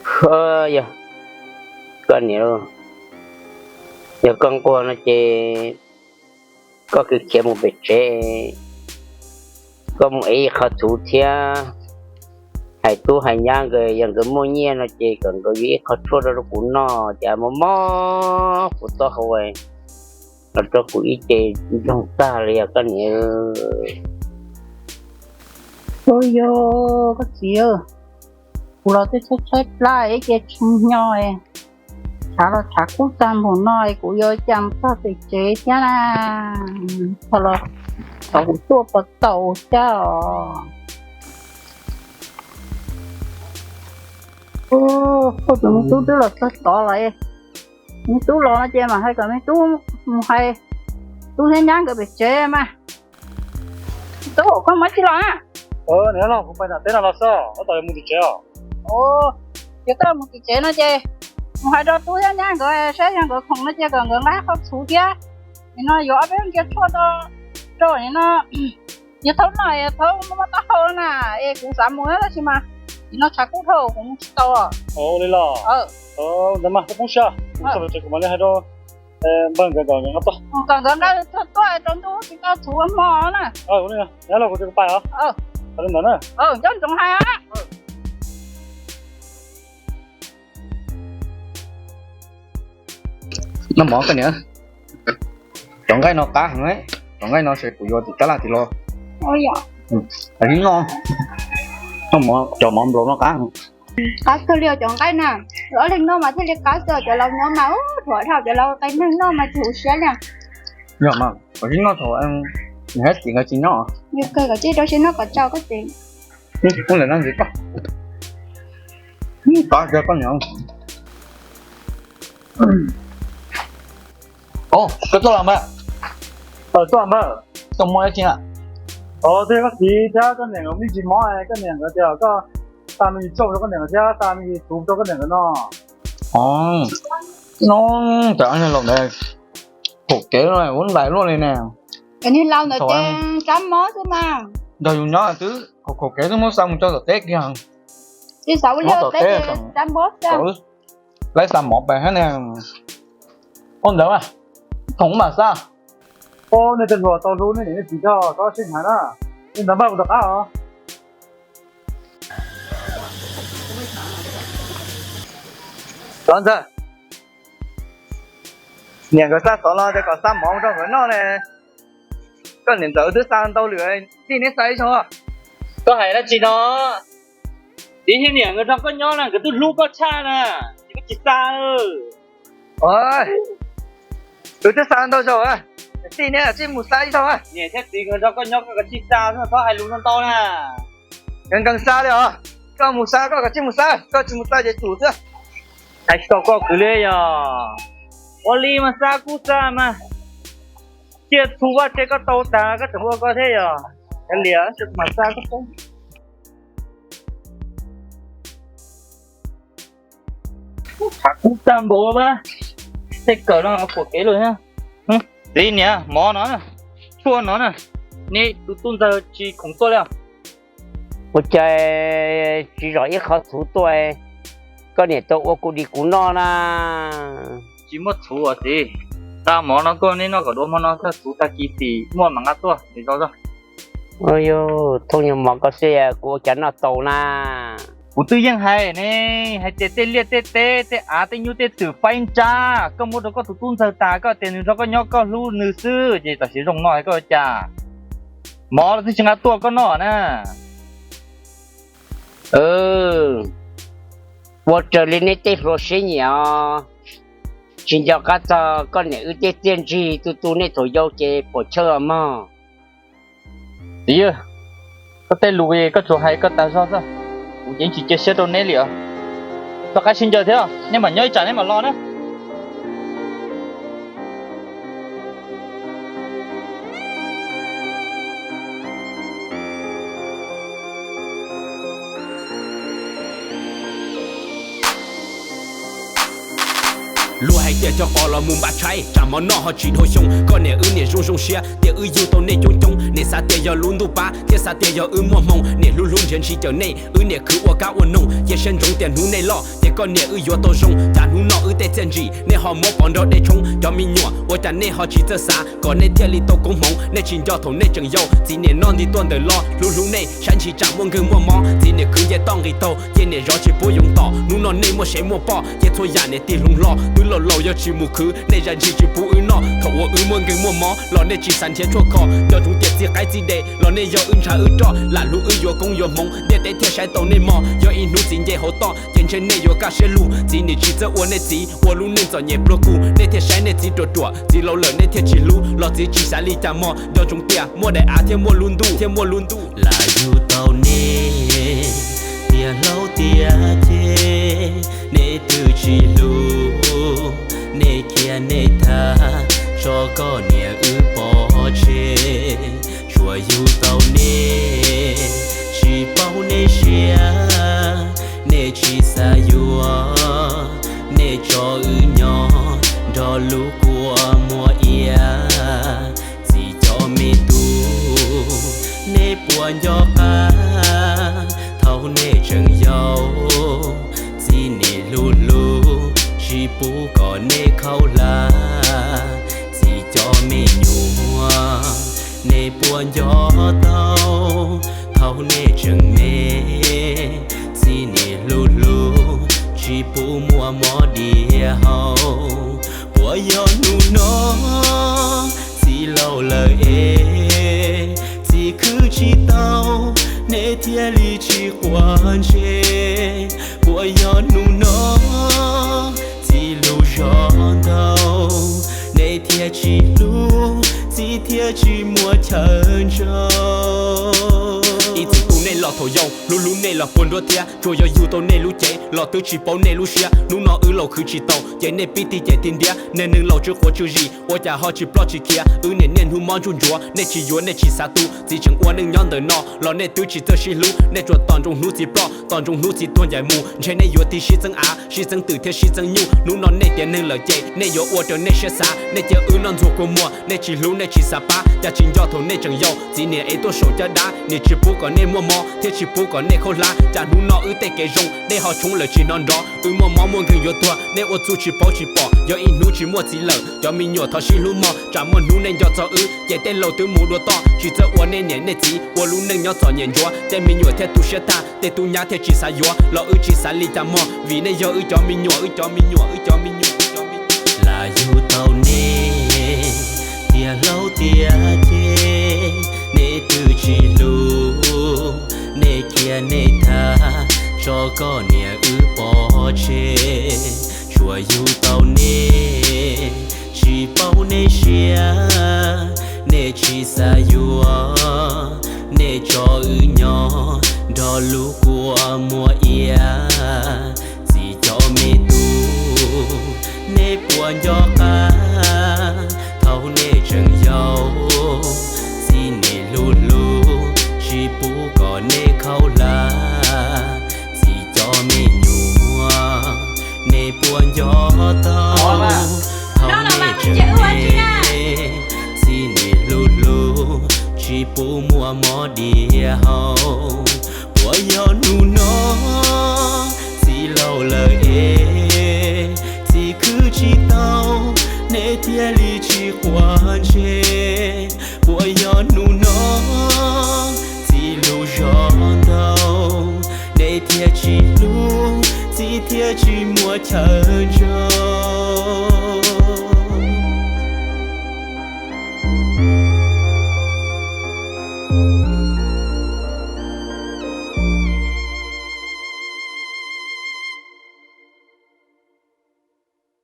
Yog, koj niam, yog koj nquag no ces koj khiav mus pem tsev, koj mus ev ib qho txhuv thiab hais tub hais nyab nkawd, yog nkawd muaj nyiaj no ces kom nkawd yuav ib qho tshuaj rau kuv noj, cas mob mob kuv taub hau los rau kuv ib ce ntsoog tag li os koj niam. Ua yog koj txiv, kuv los twb tshaib tshaib plab ib ce tsis hnyo, tshav los tshav kub tag npaum no, kuv yuav cas mus txog pem tsev thiab na. Thaum los thaum kuv tuaj puas tau thiab os. Tus me tub twb los txog tod lawm, me tub los no ces mam hais kom me tub mus hais tub thiab nyab nkawd pem tsev mas. Tub, koj muab tsis los na. Niam, kuv pais nram teb no los xwb, tab tom yuav mus tim tsev os. Yog koj mus tim tsev no ces mus hais rau tub thiab nyab nkawd saib yog nkawd khoom no ces kom nkawd nqa qhov txhuv thiab, nim no yuav ob peb nkiag tshuaj rau, nim no yog thaum no thaum muaj taub hau na, es kuv xav mus tab sis mas nim no tshav kub dhau kuv mus tsis tau. Ua li los, ntawd mas koj poob siab, kuv txog pem tsev kuv mam li hais rau npawg nkawd kom nkawd nqa tuaj, kom nkawd nqa tuaj rau ntuj tsis tau txhuv ua hmo na. Ua li, kuv pais os, li ntawd na. Nco ntsoov hais. Noj mov koj niam, cov nqaij no qab heev, cov nqaij no ces kuv yuav tim tab laj tim los. Noj, noj mov, cov mov nplaum no qab. Qab kawg li os cov nqaij na, ob leeg noj mas thiaj li qab xwb, cov laus nyob mas ub, thuam dhau, cov laus qee leeg noj mas tsis huv siab li. Yog mas, kom sib noj thaum nws hab tim nkawd tsis nyob. Yog kawg, kom sib rau siab noj kom tsau koj txiv. Ub, ntawm no ntxiv koj, qab kawg koj niam. Koj tuaj los npawg? Tuaj npawg. Koj muaj dab tsi na? Os, twb yog koj txiv thiab koj niam nkawd me ntsis mob, koj niam nkawd tias koj xa me ntsis tshuaj rau koj niam nkawd thiab xa me ntsis txhuv rau koj niam nkawd no. Os, no, cov laus ntawd khaum kev ua ntais luaj li ne. Cov niag laus ntawd ces tsab mob xwb mas. Nrog yus nyob twb khaum kev twb muab xa mus tso tom teb kiag. Tsis xav ua li tom teb, tsab mob xwb. Laib xa mov pais hab ne. Ua ntawd mas, khoom mam xa. Ua nej tej hluas tau hlub nej niam nej txiv thiab txhob sib hnyav na. Li ntawd npawg, kuv rov qab os. Xov ntxawg, niam nkawd xa xov los tias kom xa mov rau nkawd noj ne. Koj niam ntxawm twb xa ntau lawm, tij neb xa ib zaug. Koj hais dab tsi no? Txiv thiab niam nkawd nrog koj nyob na, nkawd twb hlub koj tshaj na, es koj tsis xa. Wb twb xa ntau zaug, tij neb tsis mus xa ib zaug. Niam thiab txiv nkawd nrog koj nyob koj kav tsij xa, txhob hais lus ntau ntau na. Nkees nkees xa li os, koj mus xa koj kav tsij mus xa, koj tsis mus xa ces tsum xwb. Hais tsis tau koj kwv li yog. Ua li mas xa kuj xa mas, cia txhuv vaj tse koj tau tas koj tseem ua koj thiab yog. Kav liam, mas xa koj tau. Tshav kub tag npaum mas, tej kawm no khaum kev lawm thiab. Txiv niam, mov no, tshuaj no na, neb tus tub ntxawg tsis khoom tuaj li os? Ua cas tsis zom ib qho txhuv tuaj, koj niam tau ua kuv dim kuv noj na. Tsis muaj txhuv os txiv, xa mov no tuaj neb noj kom dua hmo no, txhuv tag kis xim muaj mam nqa tuaj es zoo zog. Yog thooj nyuag mov koj xwb kuv ua cas noj tau na. Kuv twb yeej hais ne, hais tias tej liaj tej teb tej av tej nyuj tej twm faib ntsab koj muab rau koj tus tub ntxawg tas, koj tias nws nrog koj nyob koj hlub nws xwb ces tam sim zoo no koj ua cas. Mov los twb tsis nqa tuaj koj noj na. Ua raws li neb tej hluas siab nyiam os, tsis nco qab txog koj niam wb tej txiaj ntsig tu tu nej thaum yau ces puas chawj os mog. Txiv, koj tej lus koj tsuas hais koj tas zog xwb, kuv yeej tsis cia siab rau neb li os. Rov qab sib ncaws thiab, nej mam nyob ib tsam nej mam los na. Luag hais Tiam cov qos los mus npaj tshaib, tsam hmo noj ho tsis dhau xyoo. Koj niam wb niam zoo zoo siab, tias wb yug tau nej coob coob. Niam xav tias yog lub ntuj pab, thiab xav tias yog wb muaj hmoo. Niam hlub hlub nrhiav ntsis cawm nej, wb niam khwv ua kab ua noog. Cia siab ntsoov tias hnub nej loj, ces koj niam wb yuav tau zoo. Cas hnub no wb tej txiaj ntsim, nej ho muab pov nrog dej tshoob. Cov me nyuam, ua cas nej ho tsis txawj xav, kom nej thiaj li tau koob hmoov. Nej tsis nco thaum nej tseem yau, txiv niam noj nti tuaj ntawm los. Hlub hlub nej, saib ntshis tsam muaj nkeeg muaj mob. Txiv niam khwv nce toj nqis taug, cia niam zov tsis pub yoov tom. Hnub no nej muaj sev muaj poj, cia txhua yam niam tig hloov hlo. Twb laus laus yog tsis mus khwv, nej zam ntshis tsis pub wb noj. Thaum uas wb muaj nkeeg muaj mob los nej tsis xav nrhiav tshuaj kho. Nco ntsoov tias txij qaib txij dej los nej yog wb ntshav wb roj. Lam hlub wb yuav koob yuav hmoov, ntiaj teb thiaj saib tau nej mog. Yog ib hnub txiv nce hauv toj, ces ntshe nej yuav kaj siab lug. Txiv niam tsis txawj ua nej txiv, ua lub neej txom nyem pluag kug. Nej thiaj saib nej txiv ruam ruam, txiv laus lawm nej thiaj tsis hlub. Los txiv tsis xav li cas mog, nco ntsoov tias muaj daim av thiab muaj lub ntuj, thiab muaj lub ntuj. Lam yug tau nej tiav hlau tiav ceg, nej twb tsis hlub, nej khiav nej tham, tso koj niam wb pov tseg. Tsuas yug tau nej, tsis paub nej siab, nej tsis xav yuav, nej tso wb nyob nrog lub kua muag iab. Txiv cov me tub, nej puas nco qab thaum nej tseem yau, txiv niam hlub hlub tsis pub kom nej khaub hlab. Txiv cov me nyuam, nej puas nco tau thaum nej tseem me, txiv niam hlub hlub tsis pub muaj mov diav haus. Puas yog hnub no txiv laus lawm es txiv khwv tsis tau, nej thiaj li tsis quav ntsej? Puas yog hnub no txiv lub zog ntau, nej thiaj tsis hlub, txiv thiaj tsis muaj chaw ntsauj? Ib txwm tu nej los thaum yau, hlub hlub nej los puag nruab thiab, tsuas yog yug tau nej lub cev los twb tsis paub nej lub siab. Hnub no wb laus khwv tsis tau, ces nej pib tig cem tig ntiab. Niag neeg laus tsw quav tsw zis, ua cas ho tsis ploj tsis khiav? Wb niam niaj hnub mob ntsuj ntsuav, nej tsis yuav nej tsis xav tu. Txiv tseem ua neej nyob ntawm no los nej twb tsis txawj sib hlub. Nej tsuas tos ntsoov hnub txiv ploj, tos ntsoov hnub txiv tuag ncaim mus, ntshe nej yuav tig sib txeeb av, sib txeeb twm thiab sib txeeb nyuj. Hnub no nej tiav neeg lawm ces nej yuav ua raws nej siab xav. Nej cia wb noj ntxuag kua muag, nej tsis hlub nej tsis xav pab. Cas tsis nco thaum nej tseem yau, txiv niam ev tuaj saum caj dab, niam tsis pub kom nej muaj mob thiab tsis pub kom nej khaub hlab. Cas hnub no wb tej kev zoo, dej ho tshoob lawm tsis hnov nrov. Wb muaj mob muaj nkeeg yuav tuag, nej ua txuj tsis paub tsis pom. Yog ib hnub tsis muaj txiv lawm, cov me nyuam thov sib hlub mog, tsam muaj hnub nej nco txog wb. Ces tej laus twb mus dua toj, tsis txawj ua nej niam nej txiv, ua lub neej nyob txom nyem ntsuav. Tej me nyuam thiaj tu siab tag, tej tub nyab thiaj tsis xav yuav. Los wb tsis xav li cas mog, vim nej yog wb cov me nyuam, wb cov me nyuam, wb cov me nyuam, wb cov me nyuam. Lam yug tau nej tiav hlau tiav ceg, nej twb tsis hlub, nej khiav nej tham, tso koj niam wb pov tseg. Tsuas yug tau nej, tsis paub nej siab, nej tsis xav yuav, nej tso wb nyob nrog lub kua muag iab. Txiv cov me tub, nej puas nco qab thaum nej tseem yau, txiv niam hlub hlub tsis pub kom nej khaub hlab. Txiv cov me nyuam, nej puas nco tau thaum nej tseem me, txiv niam hlub hlub tsis pub muaj mov diav haus? Puas yog hnub no txiv laus lawm es txiv khwv tsis tau, nej thiaj li tsis quav ntsej? Puas yog hnub no txiv lub zog ntau, nej thiaj tsis hlub, txiv thiaj tsis muaj chaw ntsauj?